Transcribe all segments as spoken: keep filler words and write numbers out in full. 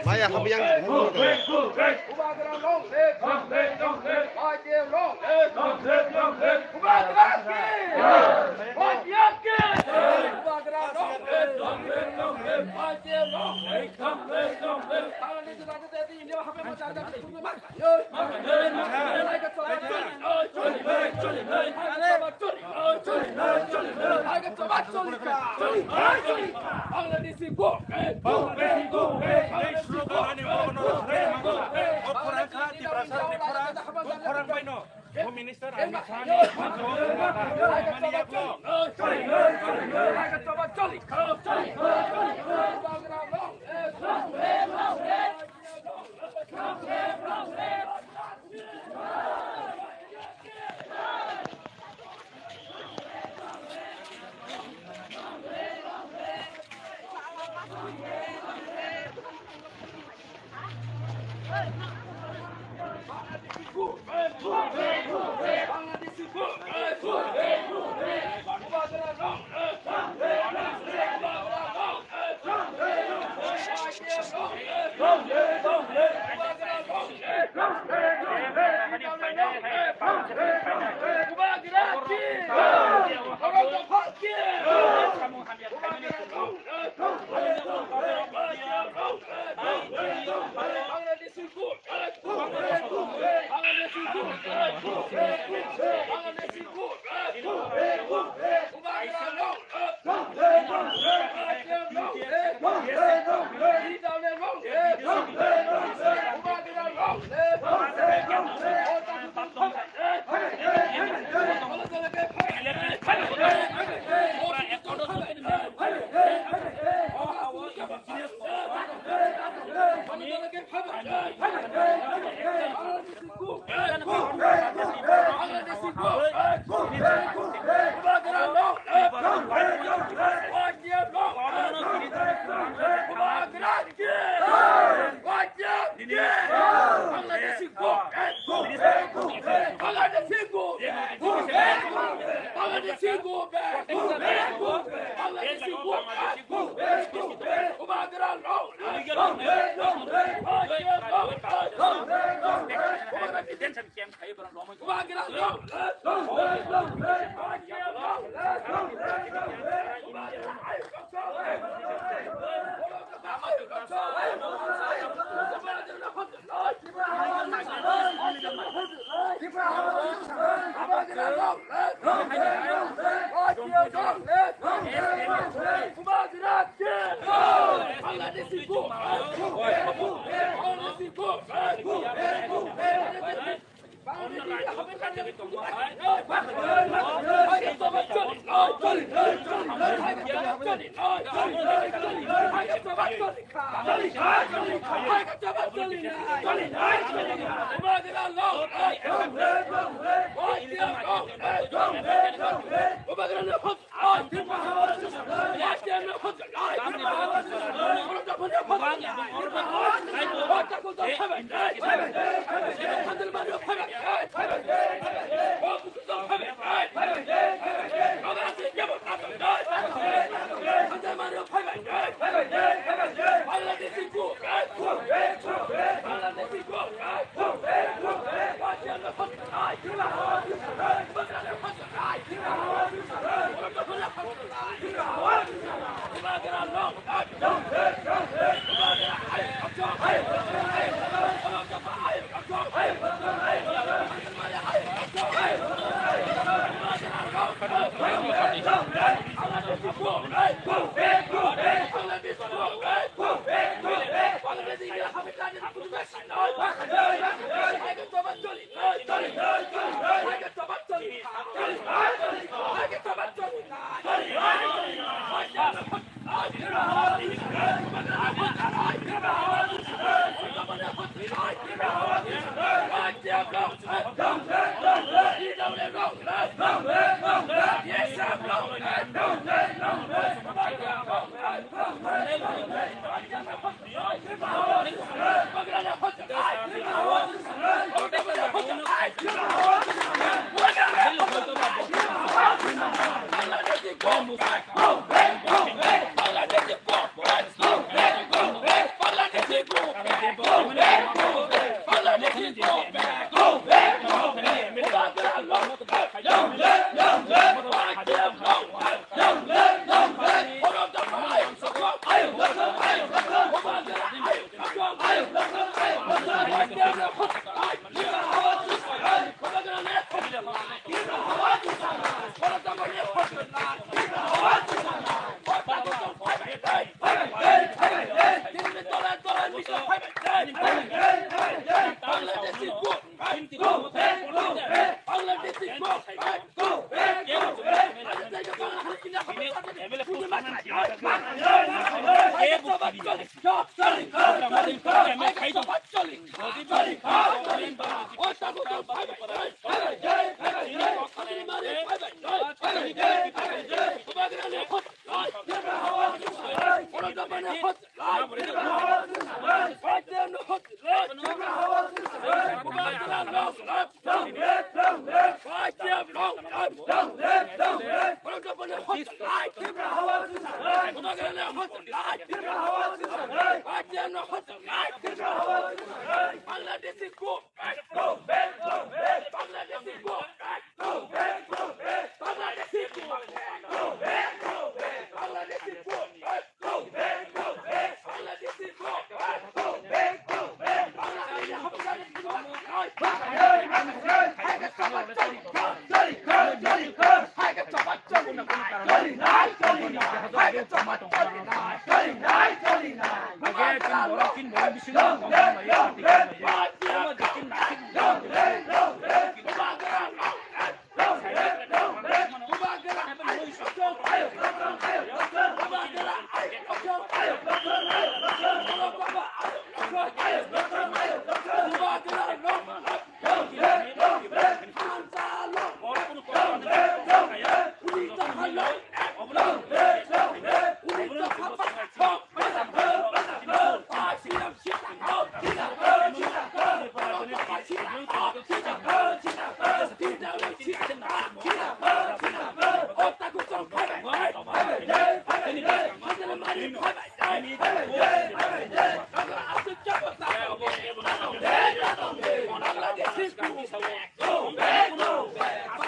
Maya, habi yang. Minister,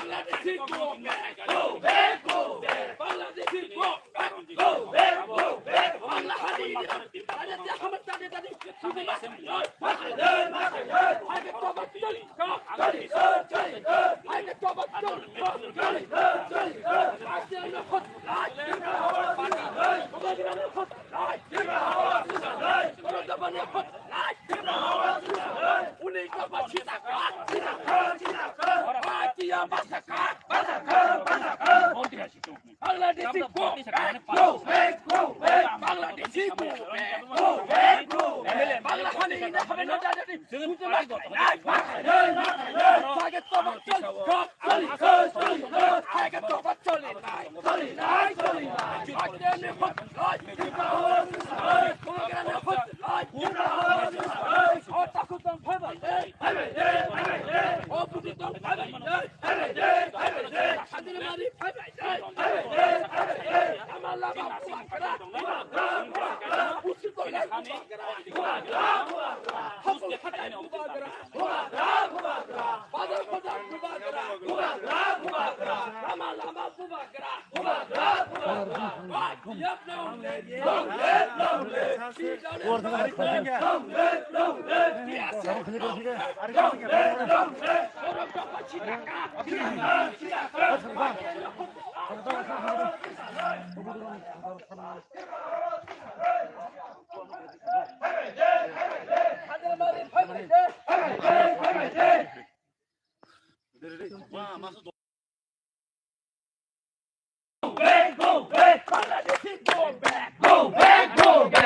Bangladeshi go back, go back, go back. Bangladeshi go back, go back, go back. Bangla hani ina habe no jajani. Mujhe mat khaina, mat khaina, mat khaina. Target to mat chal, chal, chal, chal. Target to mat chal, chal, chal, chal. Aaj ne hot, aaj ne hot, aaj ne hot. Aur takut dam bhai bhai. Bhai bhai, bhai bhai. O buti dam bhai bhai.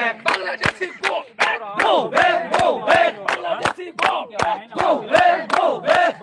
Bangladeshi go back, go back, go back. Bangladeshi go back, go back, go back.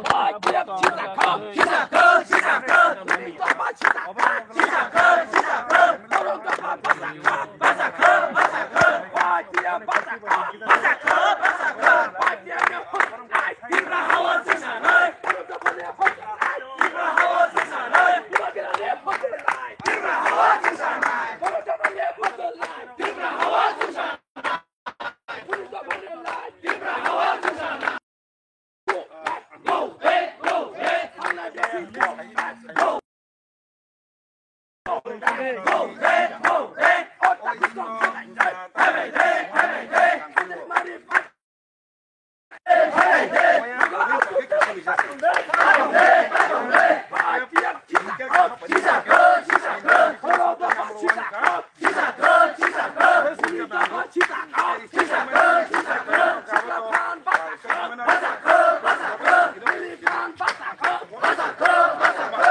Y T F sisa kha, sisa kha, sisa kha. Sisa kha, sisa kha. Basa kha, basa kha, basa kha. Y T F basa kha, basa kha, basa kha.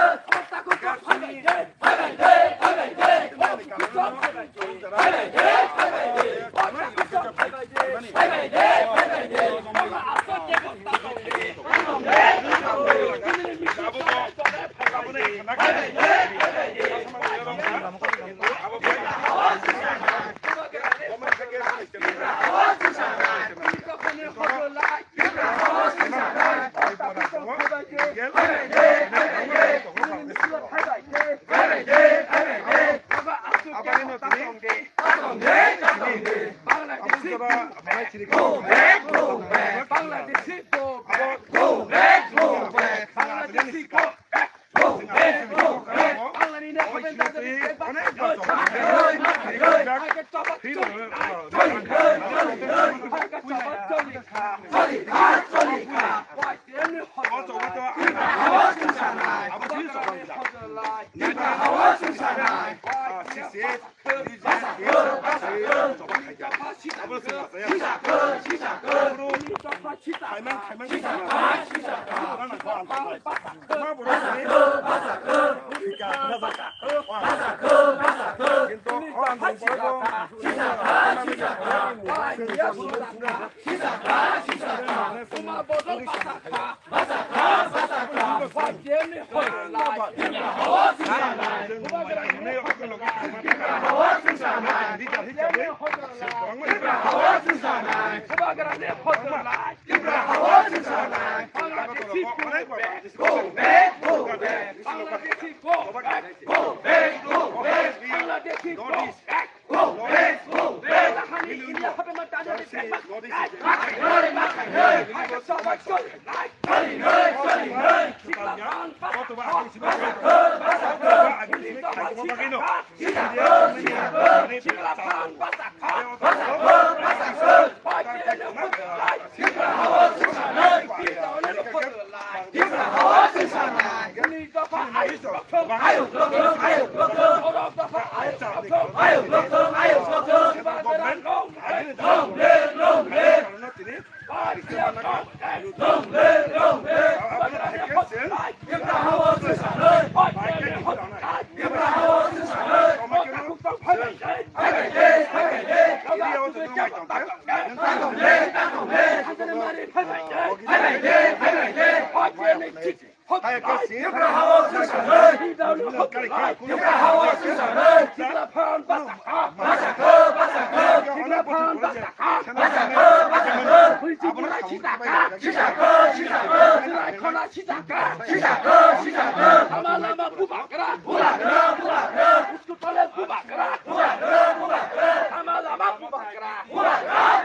Y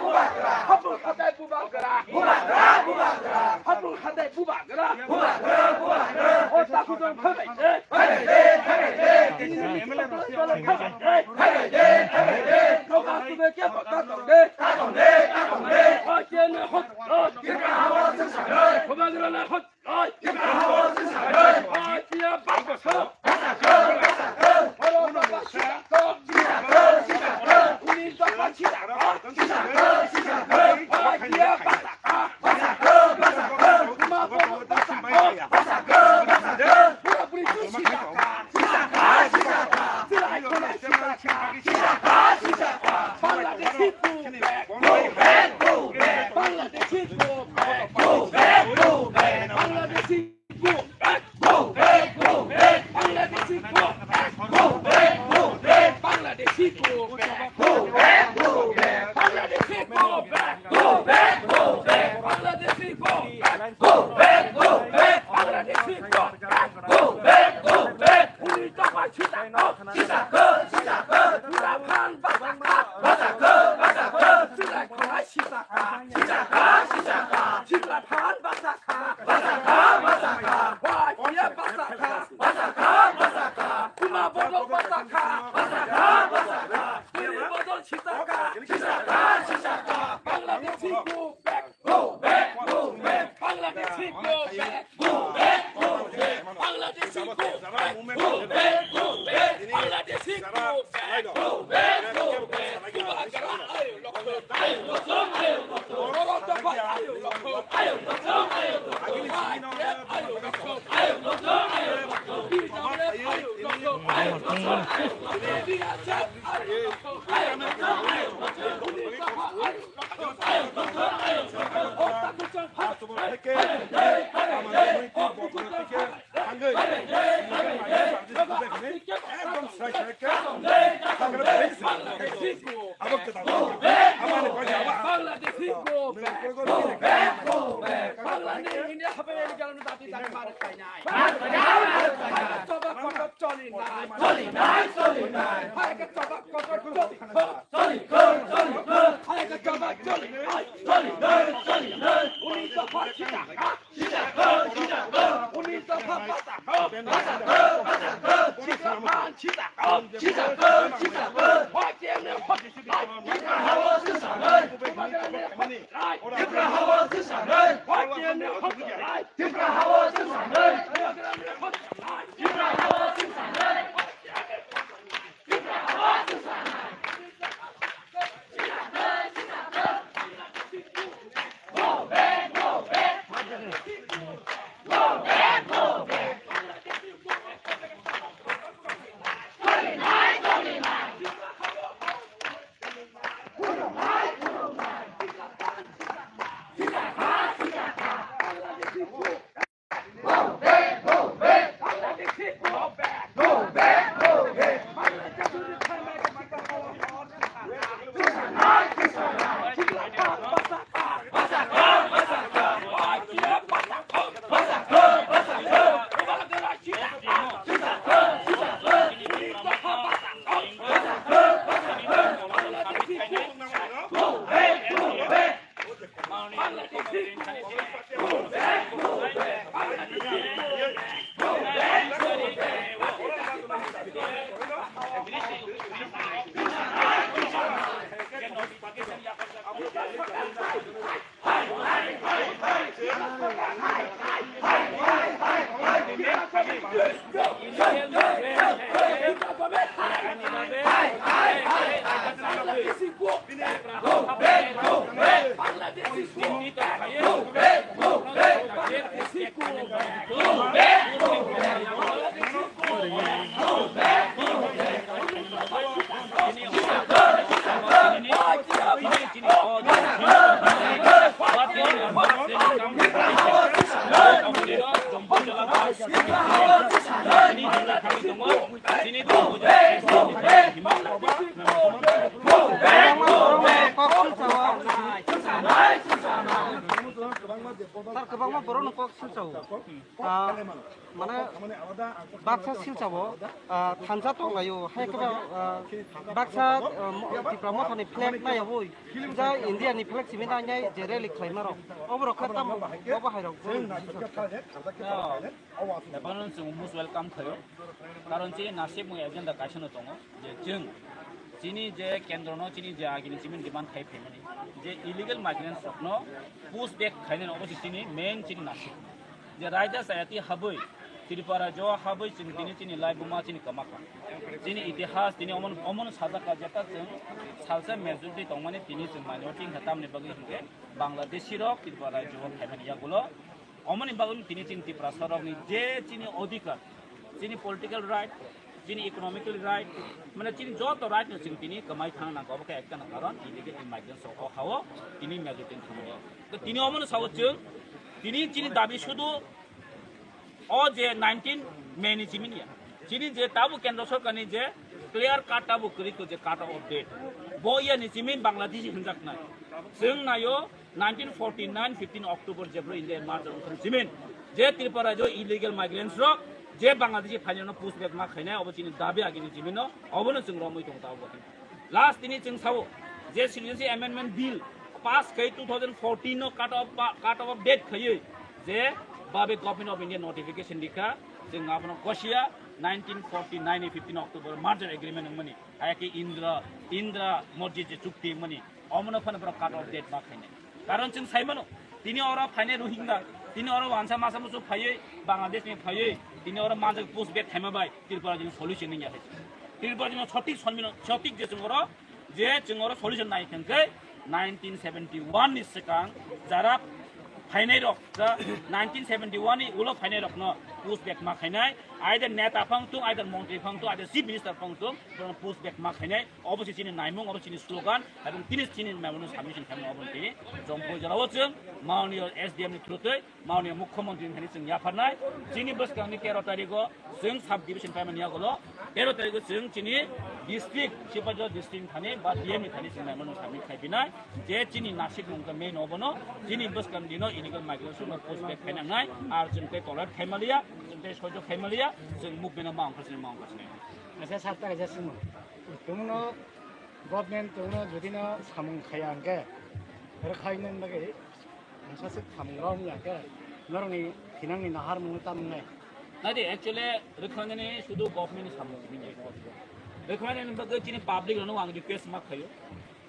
T F no. Go back, go back, go back. Bangladeshi go back, go back, go back. Bangladeshi go back, go back, go back. Bangladeshi go back, go back, go back. Bangladeshi go back, go back, go back. Bangladeshi go back, go back, go back. Uni topa chita ko, chita ko, chita ko. Ura phan basa ka, basa ko, basa ko. Chita ko, chita ka, chita ka, chita ka. Chita phan basa ka, basa ka, basa ka. Wa ye basa ka, basa ka, basa ka. Kuma bodo basa ka, basa ka, basa ka. Kiri bodo chita ka, chita ka, chita ka. Bangladeshi go back. Go back, go back, Bangladeshi go back, go back, go back, Bangladeshi go back, go back, go back, Bangladeshi go back, go back, go back. Bubagra ayo lokho, ayo lokho, ayo lokho. Moro Topha ayo lokho, ayo lokho, ayo lokho. Y P F ayo lokho, ayo lokho, ayo lokho. B W F ayo lokho, ayo lokho, ayo lokho. B S F ayo lokho, ayo lokho, ayo lokho. Uni Topha ayo lokho, ayo lokho, ayo lokho. Otaku chang ha. থেকে আমাদের নৈতিক বক্তব্য থেকে ভাঙে একদম শ্রেয় শ্রেয়কে তাকে বেরিয়েছে। আবার কে দাও? আমার কই যাবা? Bangladeshi go back, go back, go back. Bangladeshi India hape galo na dati dati mar khai nai. Choba kotor choli nai. Choli nai, choli nai. Hai ke choba kotor choli. Choli, choli, choli. Hai ke choba choli nai. Choli nai, choli nai. Uni Topha chita. Chita ko, chita ko, uni Topha basa ko, basa ko, basa ko, chita man, chita ko, chita ko, chita ko. Hoi tiang ne hoi, Tipra hawa sisa nai, Tipra hawa sisa nai, hoi tiang ne hoi, Tipra hawa sisa nai, Tipra hawa sisa nai. Sir, kwbangma borokno kok silchao. Ah, mane baksa silchao, ah, thansa tonglaio, hai kwbang, ah, baksa, ah, mo-, Tipra Mothani flag naiyawi, ja India ni flag simi nainai je rally khlaima rok. Oborok khe tamo, obo hai rok. Ebono chwng most welcome khaio. Karon chini nasib mui agenda kaisa no tongo. Je chwng chini je kendro no chini je agini chini demand khai phaimani je illegal migrants rok no push back khainani obo se chini main chini nasib. Je raida chayati habwi Tripura jo habwi chwng tini chini laibuma chini kwmakha. Chini itihas tini omon omon sajak ka jeta chwng salsa majority tongmani tini chwng minority wngkha tamni bagwi hwnkhe Bangladeshi rok Tripura jo phaimani yagulo. Omoni bagwi tini chini Tiprasa rokni je chini odhikar, chini political right, chini economical right, mane chini joto right no chwng tini kwmai thang nangkha, obo khe ekta na karon illegal immigrants rok o hao tini majority thangmani. To tini omono sao chwng, tini chini dabi sudu O je nineteen May ni chimini ya. Chini je tabu kendro sorkar ni je clear cut tabu kwrwi ko je cut off date. Bo ya ni chimin Bangladeshi hinjak nai. Chwng nayo nineteen forty nine fifteen October je bro India merger wngthang chimin. Je Tripura jo illegal migrants rok je Bangladeshi phainano push back ma khainai obo chini dabi agini chimino obono chwng romwi tong tabu. Last tini chwng sao je Citizenship Amendment Bill pass khai two thousand fourteen no cut off pa-, cut off date khaiwi je babe Government of India notification dikha chwng abono kosia nineteen forty nine fifteen October merger agreement wngmani ayake Indra Indra Murji je chukti wngmani omono phano borok cut off date ma khainai. Karon chwng sai mano, tini oro phainai Rohingya, tini oro wansa masa musu phaiwi, Bangladesh ni phaiwi, tini oro manjak push back khaima bai, Tripura jino solution wngya hai. Tripura jino sotik sonmino, sotik je chwng oro, je chwng oro solution nai thangkhe, nineteen seventy one ni swkang jara phainai rok, ja nineteen seventy one ni ulo phainai rokno push back ma khainai, either neta phang tung, either montri phang tung, either chief minister phang tung, borokno push back ma khainai. Obo se chini naimung, obo chini slogan, ebong tini chini memorandum submission khaimung obo tini Jampui jora o chwng Mananiya S D M ni through twi Mananiya Mukhyamantri ni thani chwng yapharnai. Chini bwskang ni tero tarikh o chwng sub division paimani yagulo, tero tarikh o chwng chini district, Sipahijala district ni thani ba D M ni thani chwng memorandum submit khai binai. Je chini nasikmung khe main obono, chini bwskang dino illegal migration no push back khainangnai, ar chwng tei tolerate khaimaliya, chwng tei soijo khaimaliya, chwng movement no ma ongkhorsinai, ma ongkhorsinai. Acha sir, ta kaisa swngmung. Tongno government tongno jodi no samung khaya hwnkhe, rwkhainani bagwi mungsa swk samung rw wngya khe, norokni thinangni naharmung tamo wngnai? Nadi, actually, rwkhainani sudu government ni samung hwnwi. Rwkhainani bagwi chini public rokno ang request ma khaio.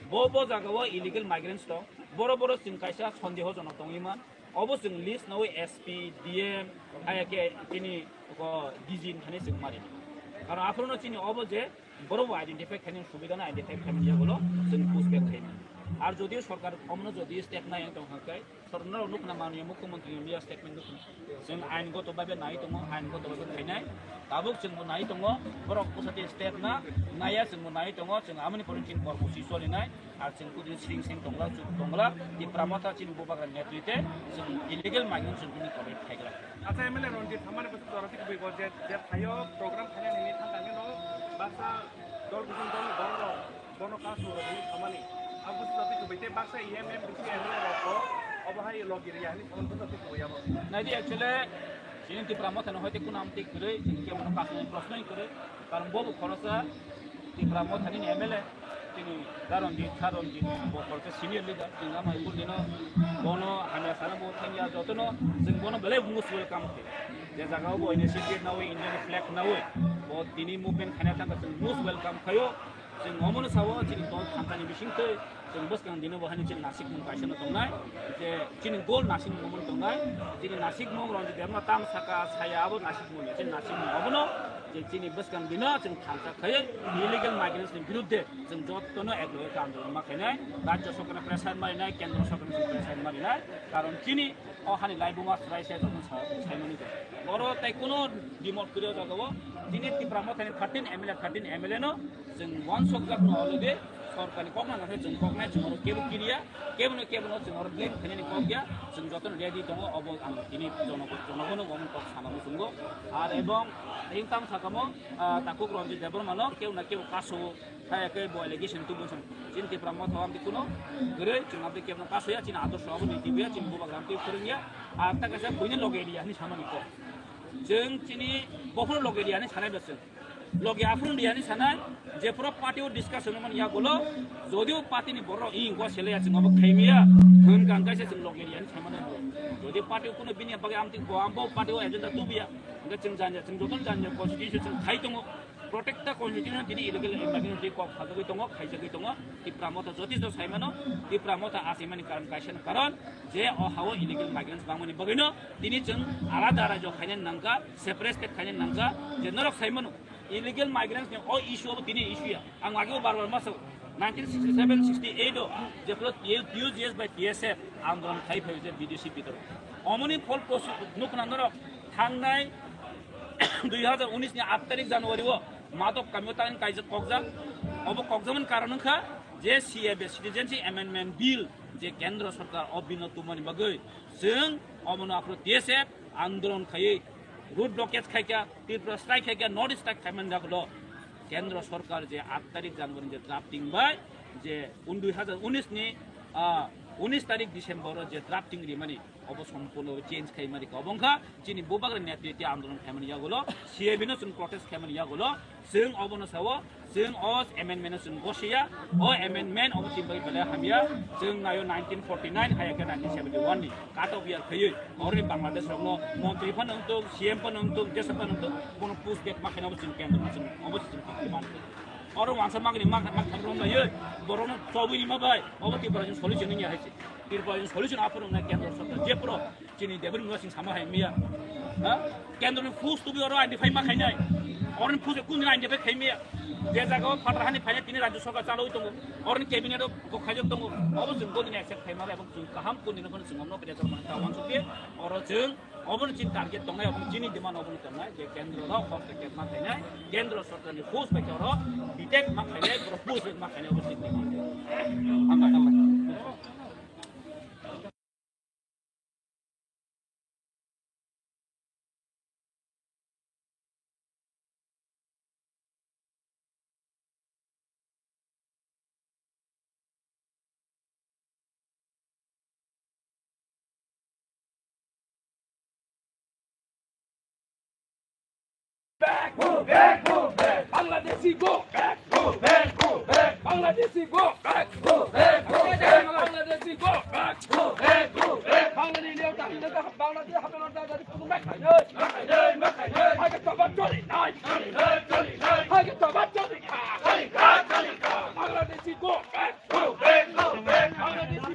Bo, bo jaga o illegal migrants tong, boro, boro chwng kaisa sondehojonok tongwi man. Obo chwng list nawi S P, D M, hai khe chini ko D G ni thani chwng mari. Karon aphuru no chini obo je borok bo identify khainani subida no identify khaimani yagulo chwng push back khainai. Ar jodi sorkar omono jodi step nai wng tong kha khe, sorkar no nukna manya Mukhyamantri ni ya statement nukna. Chwng ain goto bhabe nai tongo, ain goto bhabe khainai. Tabuk chwng bo nai tongo, borok bwsati step na naiya chwng bo nai tongo, chwng amoni pore chini kormosi cholinai. Ar chwng kudui sring sring tongla, chuk tongla, Tipra Motha chini bubagra netrite chwng illegal migrant chwng bini koroi khaigla. Acha M L A Ranjit Thamani bwswk jora twi kubui bo je, je thaio program khainani ni thang thangni no baksa dol bising dol ni borok rok bono kasu rok ni thamani. Ang bwswk jora twi kubui tei baksa E M M bisi M L A rok bo obo hai logi riya hwnwi thamani bwswk jora twi kubui abo. Naidi actually chini Tipra Motha no hoite kunam twi kwrwi, chini kebono kasu ni proshno kwrwi, karon bo bo khorosa Tipra Motha ni M L A. Chini Daronjit, Saronjit, bo korte senior leader, chini ama ibu dino, bono hamya sana bo thangya jotono, chwng bono belai most welcome khe. Je jaga o bo initiative nawi, Indian flag nawi, bo tini movement khaina thangkha chwng most welcome khaio. Chwng omono sao, chini dol thansa ni bising twi, chwng bwskang dino bo hani chini nasik mung kaisa no tongnai, je chini goal nasik mung omono tongnai, chini nasik mung Ranjit Debbarma tam saka saya abo nasik mung, chini nasik mung obono, je chini bwskang dino chwng thansa khaiwi illegal migrants ni birudde chwng jotono ek loge khe andolon ma khainai, rajya sorkar ni pressure marinai, kendro sorkar ni pressure marinai, karon chini o hani laibuma chwrai se joto sa-, saimani de. Oro tai kuno dimot kwrwi o jaga o chini Tipra Motha ni thirteen M L A, thirteen M L A no chwng wansokjak no already sorkar ni kok nang khe chwng koknai chwng oro kebo kiriya, kebo no kebo no chwng oro blame khainani kok ya, chwng joto no ready tongo, obo ang tini jonogo-, jonogono omo kok sana muchungo. Ar ebong ayung tamo sakamo, ah, takhuk Ranjit Debbarma no kebo na kebo kaso, hai khe bo allegation tubu chwng. Chini Tipra Motha o amtwi kuno kwrwi, chwng amtwi kebo no kaso ya, chini adorsho abo niti ya, chini bubagra amtwi phwrwng ya, ar ta kaisa buini loge area hinwi samani kok. Chwng chini bokhorok loge area hinwi sanai ba chwng. Logi aphuru riyani sanai, jephuru party o discussion mani yagulo, jodio party ni borok i go sele ya chwng obo khaimiya, hwn kang kaisa chwng logi riyani saimani bo. Jodi party o kuno bini bagwi amtwi bo ambo party o agenda tubiya, hwnkhe chwng janya, chwng jotono janya constitution chwng khai tongo, protect the constitution tini illegal migrant twi kok khalogwi tongo, khaijagwi tongo, Tipra Motha jotisto saimano, Tipra Motha asimani karon kaisa no karon, je o hao illegal migrants bangmani bagwino tini chwng alada rajyo khainani nangkha, separate state khainani nangkha, je norok saimano, Illegal migrants ni o issue abo tini issue ya. Ang age o bar bar ma sao. Nineteen sixty seven sixty eight o jephuru T U G S by T S F andolon khai phai je B D C bidoro. Omoni phol posu nukna norok thangnai dui hazar unis ni aat tarik January o Madop kami o tang kaijak kokjak. Obo kokjakmani karon wngkha je C A B Citizenship Amendment Bill je kendro sorkar o bill no tumani bagwi chwng omono aphuru T S F andolon khaiwi road blockade khaikha, Tripura strike khaikha, North East strike khaimani jagulo Kendra Sorkar je aat tarik January je drafting bai je un dui hazar unis ni, ah, unis tarik December o je drafting rimani obo sompurno change khaimani kha. Obo wngkha chini bubagra netrite andolon khaimani yagulo, C A B no chwng protest khaimani yagulo, chwng obono sao, chwng o amendment no chwng gosiya, o amendment obo chini bagwi belai hamya, chwng naio nineteen forty nine haya khe nineteen seventy one ni cut off year khaiwi, oroni Bangladesh rokno montri phano wngtong, C M phano wngtong, jesa phano wngtong, bono push back ma khaina obo chwng kendro no chwng obo chwng demand khaio. Oro wansa magini mak mak thang rong laiwi, borokno chobwi rima bai, obo Tripura ni solution wngya hai se. Tripura ni solution aphuru wngnai kendro sorkar, je phuru chini David Murasing sama hai miya. Ha? Kendro ni force tubi oro identify ma khainai. Oro ni force kun identify khai miya. Je jaga o phatar hani phainai tini rajya sorkar chalwi tongo. Oro ni cabinet o bo khaijak tongo. Obo chwng bodini accept khai male ebong chwng kaham kun dino phano chwng omno kre chal mani ta wansuk ye. Oro chwng obo ni chini target tongnai, obo ni chini demand obo ni tongnai je kendro rok hok khe ma khainai. Kendro sorkar ni force bai khe oro detect ma khainai, oro force ma khainai obo chini demand. Hambai, hambai. Back, go back, go back. Bangladeshi, go back, go back, go back. Bangladeshi, go back, go back, go back. Bangladeshi, go back, go back, go back. Bangladeshi, Bangladeshi, Bangladeshi, Bangladeshi. Hai ke toba choli nai. Hai ke toba choli kha. Bangladeshi, go back. Go back, go back,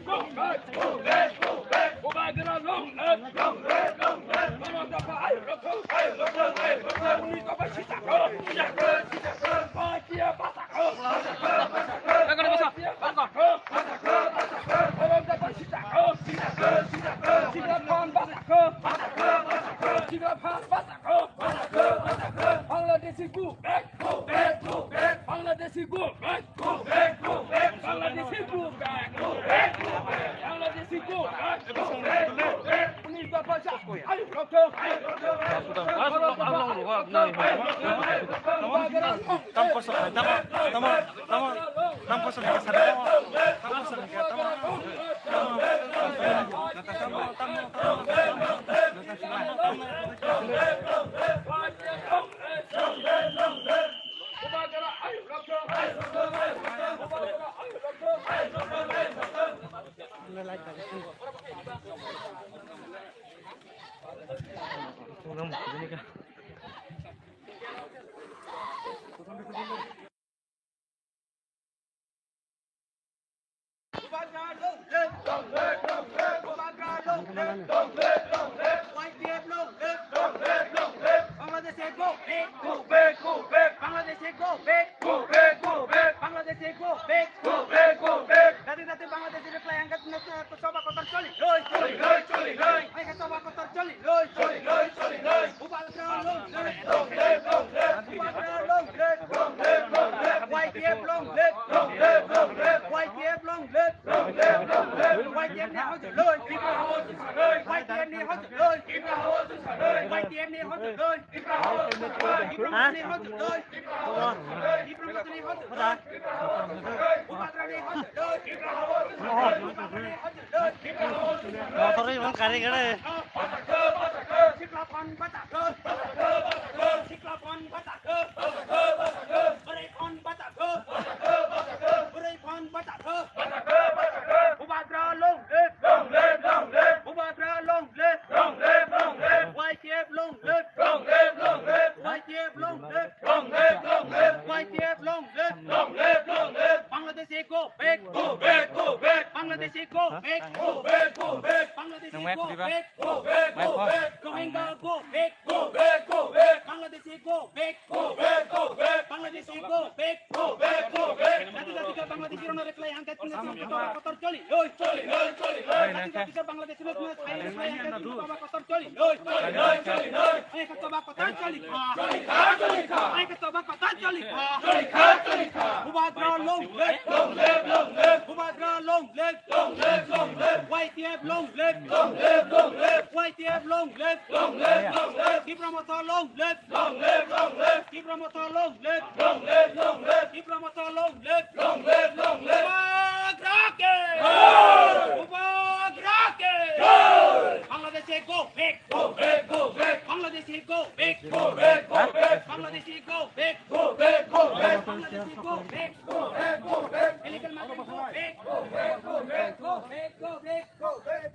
go back, go back, go back. Bubagra long live, long live, long live. Mano Dafa ayo rokho, ayo rokho, ayo rokho. Uni Dafa sita ko, sita ko, sita ko. Bhatia basa ko, basa ko, basa ko. Bhatia basa ko, basa ko, basa ko. Mano Dafa sita ko, sita ko, sita ko. Sikla phan basa ko, basa ko, basa ko. Sikla phan basa ko, basa ko, basa ko. Bangladeshi go back, go back, go back. Bangladeshi go back. Go back, go back, Bangladeshi go back. Go back, go back, Bangladeshi go back. Go back, go back. Uni Dafa sita ko, ayo rokho. Tam koso, tam, tam, tam, tam koso, tam, tam, tam koso, tam, tam. Bubagra long live, long live, long live. Bubagra long live, long live, long live. Y T F long live, long live, long live. Bangladeshi go back, go back, go back. Bangladeshi go back, go back, go back. Bangladeshi go back, go back, go back. Dati dati Bangladeshi reply angkat. Soba kotor choli loi, choli loi, choli loi. Hai ke soba kotor choli loi, choli loi, choli loi. Bubagra long live, long live, long live. Bubagra long live, long live, long live. Y T F long live, long live, long live. Y T F long live, long live, long live. Y T F ni hojol loi, Tripura hojol loi. Y T F ni hojol loi, Tripura hojol loi. Y T F ni hojol loi, Tripura hojol loi. Tripura ni hojol loi, Tripura hojol loi. Tripura ni hojol loi. Motor ni mang kari kare. Bubagra long live. Long live, long live. Bubagra long live. Long live, long live. Y T F long live. Long live, long live. Y T F long live. Long live, long live. Y T F long live. Long live, long live. Bangladeshi go back. Go back, go back. Bangladeshi go back. Go back, go back. Bangladeshi go back. Go back, go back. Rohingya go back. Go back, go back. Bangladeshi go back. Go back, go back. Bangladeshi go back. Go back, go back. Dati dati ka Bangladeshi rono reply hangka. Kotor choli loi, choli loi, choli loi. Dati dati ka Bangladeshi rono reply hangka. Kotor choli loi, choli loi, choli loi. Ai ka toba kotor choli kha. Choli kha, choli kha. Ai ka toba kotor choli kha. Choli kha, choli kha. Bubagra long live. Long live, long live. Bubagra long live. Long live, long live. Y T F long live. Long live, long live. Y T F long live. Long live, long live. Motha long live! Long live, long live! Tipra Motha long live! Long live, long live! Tipra Motha long live! Long live, long live! Bubagra ke! Hey! Bubagra ke! Hey! Bangladeshi go back! Go back, go back! Bangladeshi go back! Go back, go back! Bangladeshi go back! Go back, go back! Bangladeshi go back! Go back, go back! Illegal migrant go back! Go back, go back! Go back, go back! Go back!